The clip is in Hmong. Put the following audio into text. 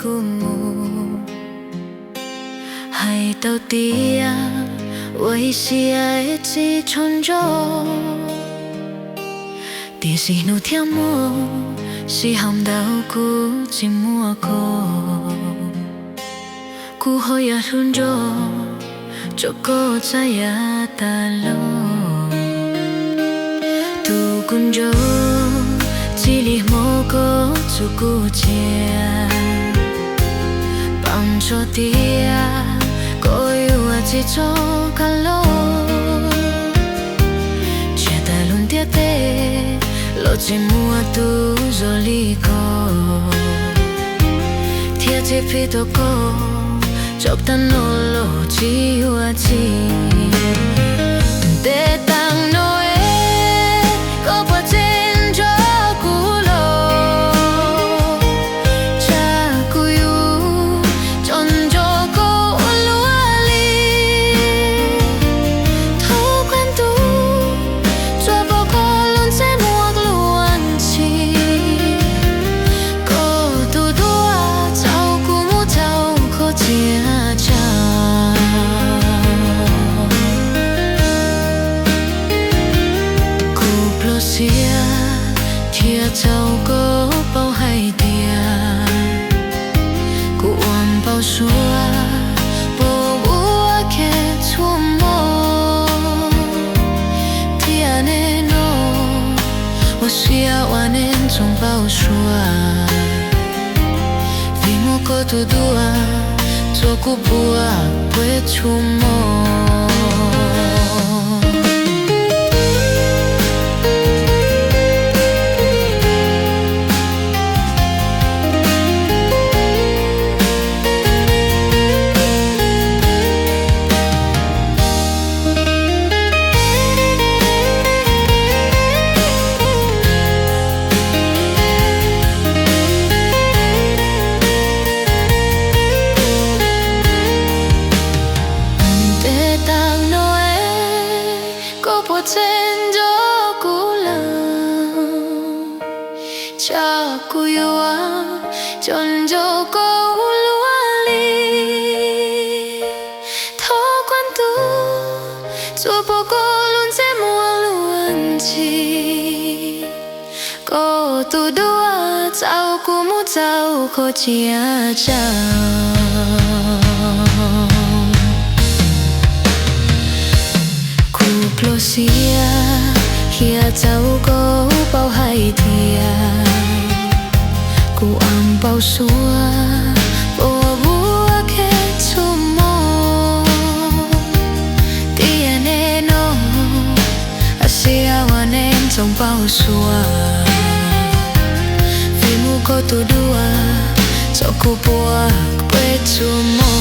kuv mus. Hais tau tias ua ib siab tsis tshua nco, tiam sis hnub thiab hmo sij hawm ntau kuv tsis muaj koj. Kuv ho yuav hlub nco tso koj txhaj yav tas los. Tus kuv nco txij li hmo koj txug kuv tsiaj, paub tso tias koj yuav tsis tso kuv los. Tsiaj tag lub ntiaj teb los tsis muaj tus zoo li koj, thiab tsis pib tau koj, tso tag no los tsis yuav txim. Ntev tag no es koj puas tseem nco kuv los? Tsam kuv yuav tso nco koj ua luaj li. Thaum kuv ntuj tsuas pom koj lub ntsej muag luag ntxhi, koj tus duab txaus kuv mus txaus koj tsiaj tsaug. Kuv pluav siab thiab txaus koj paub hais tias kuv ua npau suav puas ua ke txhua hmo. Tiam neej no ua siab ua neej txaus npau suav, vim muaj koj tus duab txuas kuv puag pem txhua hmo. Ntev tag no es koj puas tseem nco kuv lawm? Tsam kuv yuav tso nco koj ua luaj li. Thaum kuv ntuj tsuas pom koj lub ntsej muag luag ntxhi, koj tus duab txaus kuv mus txaus koj tsiaj tsaug. Kuv pluav siab thiab txaus koj paub hais tias kuv ua npau suav puas ua ke txhua hmo. Tiam neej no ua siab ua neej txaus npau suav, vim muaj koj tus duab txuas kuv puag pem txhua hmo.